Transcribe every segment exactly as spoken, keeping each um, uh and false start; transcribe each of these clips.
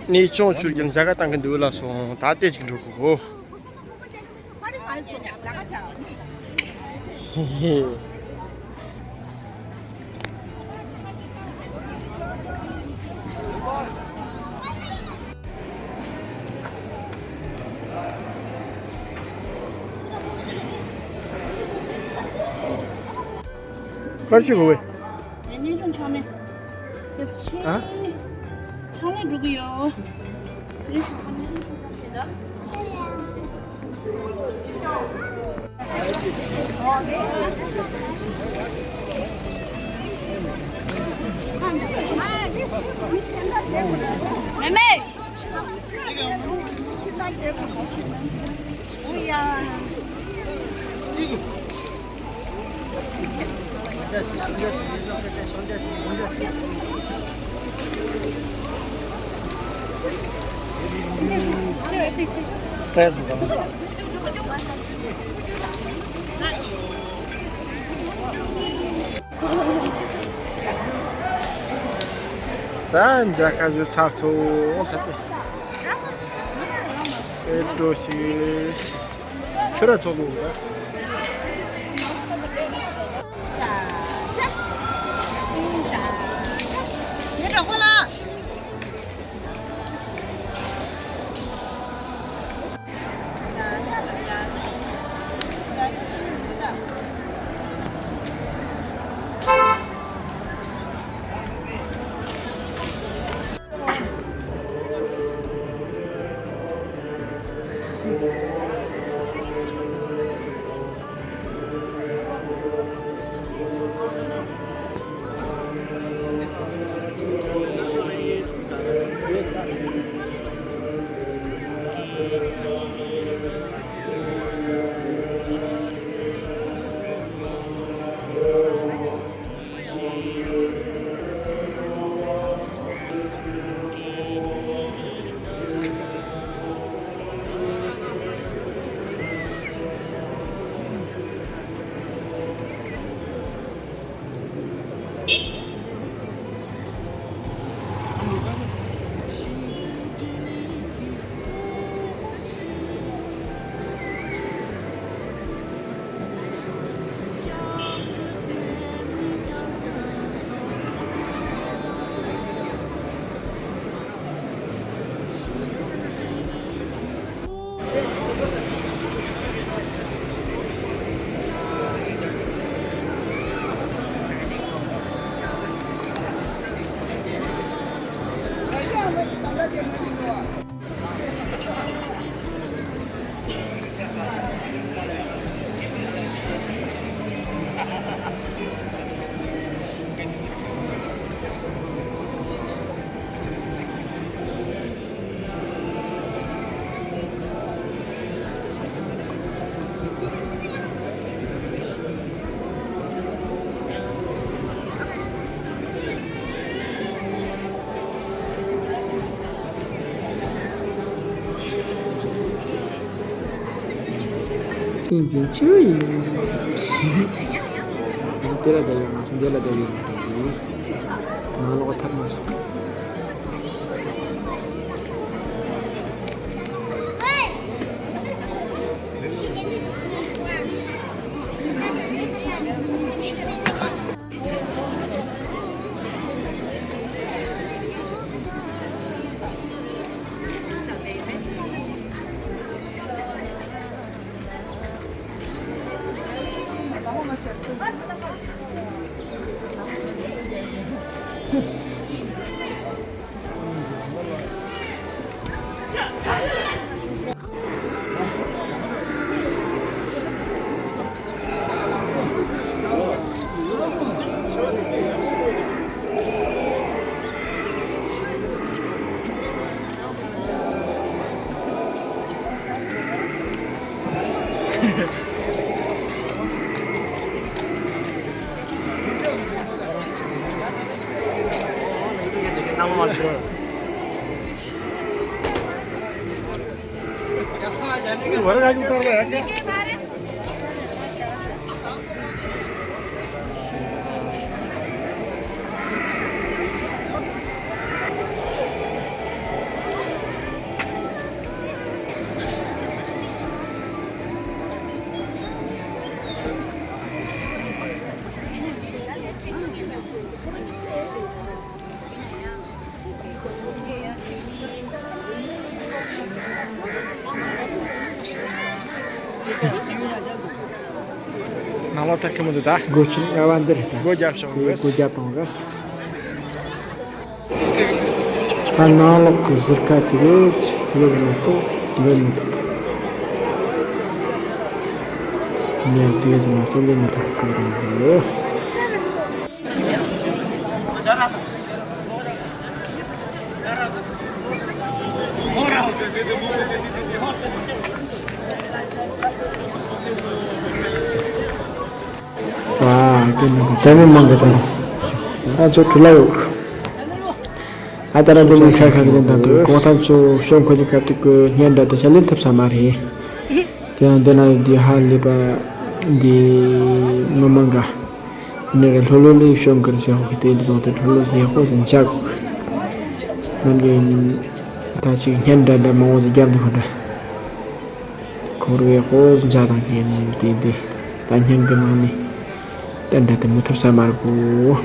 གནས་ཆུང་ཆུར་རྒྱལ་མཇལ་ཁ་བཏང་གི་འདུག་ལ་སོང་། ད་ལྟའི་ཅིག་འགྲོ་དགོས་གོ། གར་ཞིག་གོ་བས། ཨེ། གནས་ཆུང་ཆགས་ནས། ཨ། ཕྱག་ལས་འགྲོ་གི་ཡོད། མེ་མེ། ད་མཇལ་ཁ་བཞུགས་ཚར་སོང་། ད་ལྟ་ཨེ་འགྲོ་ཞིག་ཆུ་ར་ཚོགས་འདུག་ད། ཡེ་དྲག་པོ་ལ། ཏིང་འཛིན་ཆེ་བོ་ཡིན། དེ་ལ་བསྡད་ཡོད་མ་སོང་། དེ་ལ་བསྡད་ཡོད་མ་སོང་། ནང་ལོགས་ཐར་མ་སོང་། ནང་ལོགས་ཐག་གི་མི་འདུག་ད། སྒོ་ཕྱི་ལ་བ་འདིར་ད། སྒོ་རྒྱབ་ཤོག་དེ་སྒོ་རྒྱབ་བཏང་རེད། ད་ནང་ལོགས་ཀྱི་ཟུར་ཁ་ཅིག་གིས་ཅིག་གིས་མ་གཏོགས་འགྲོ་མི་ཐུབ། ངས་ཅིག་གིས་མ་གཏོགས་འགྲོ་མི་ཐུབ་ཀྱི་རེད། ཨ། སེམས་མི་མང་གི་ཚོ། ཨ་ཚོ་གྲུ་ལ་ཡོད། ཨ་ད་ར་འདི་མི་ཁ་ཁ་ལེན་དང་དུ་གོང་ཐམ་ཚོ་ཤོང་ཁོ་ལི་ཀ་ཏུ་གི་སྙན་གྲགས་དེ་ཆ་ལེན་ཐུབ་ས་མ་རེད། དེ་ཡང་འདི་ན་འདི་ཧ་ལས་པ་འདི་ངོ་མ་འགའ། ནི་རེ་ལྷོ་ལྷོ་ལི་ཤོང་གི་རེད་ཟེར་ཧོ་གི་དེ་འདི་དང་དེ་ལྷོ་ལྷོ་ཟེར་ཧོ་ཟེར་འཇག་ནམ་རྒྱུན་ད་ཅིག་སྙན་གྲགས་འདྲ་མང་བོ་ཟེར་རྒྱབ་འདུག་ཁོ་འདྲ། འཁོར་བའི་དབུ་འཇའ་དང་གི་ནི་དེ་དེ་ད་སྙན་གི་ནང་ནས་ཏན་ཏན་དེ་མི་ཐུབ་ས་མ་རེད་གོ།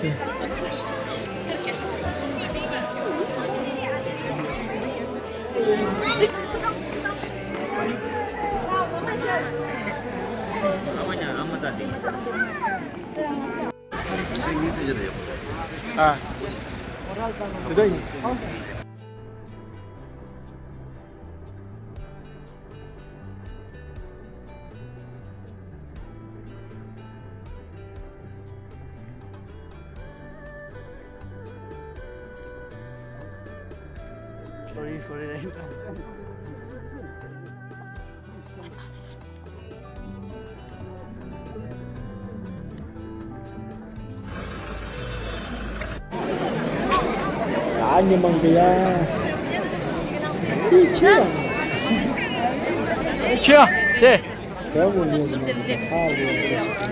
ཨ། དེ་འདྲ་ཡིན། Sorry for the rain. ཨ་ཉི་མ་འདི་ཡ། འདི་ཆེ་ཡ། ཆེ་ཡ། དེ། དེ་མོ་ཉི་མ་ཨ་ལེ།